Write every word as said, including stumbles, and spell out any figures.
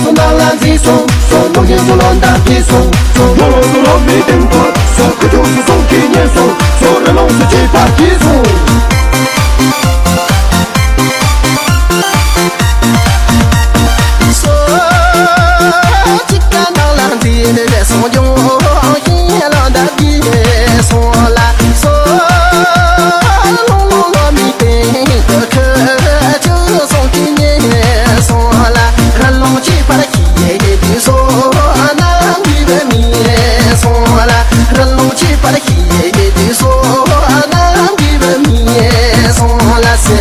སོ་ནང་ལ་འཛིན་སོང་སོ་ནོར་གྱི་སོ་ལོ་འདབ་ཀྱི་སོང་སོ་ལོ་ལོ་སོ་ལོ་མི་བདེན་པོ་སོ་ཁུ་ཆུ་སོ་སོང་གི་ཉེན་སོང་སོ་ར་ལོང་སོ་ཅི་པ་ཀྱི་སོང་། སོ་གཅིག་ག་ནང་ལ་འཛིན་སོང་ཡོང་ཡིན་ལོ་འདབ་ཀྱི་སོང་ལ་སོ་ལོ་ལོ་ལོ་མི་བདེན་པོ་ཁུ་ཆུ་སོང་གི་ཉེན་སོང་ལ་ར་ལོང་ཅི་པར་ཁྱི་ཡེ་དུ་སོ་ནང་གི་བུ་མི་སོང་ལ་ར་ལོང་ཅི་པར་ཁྱི་ཡེ་དུ་སོ་ནང་གི་བུ་མི་སོང་ལ་སེ།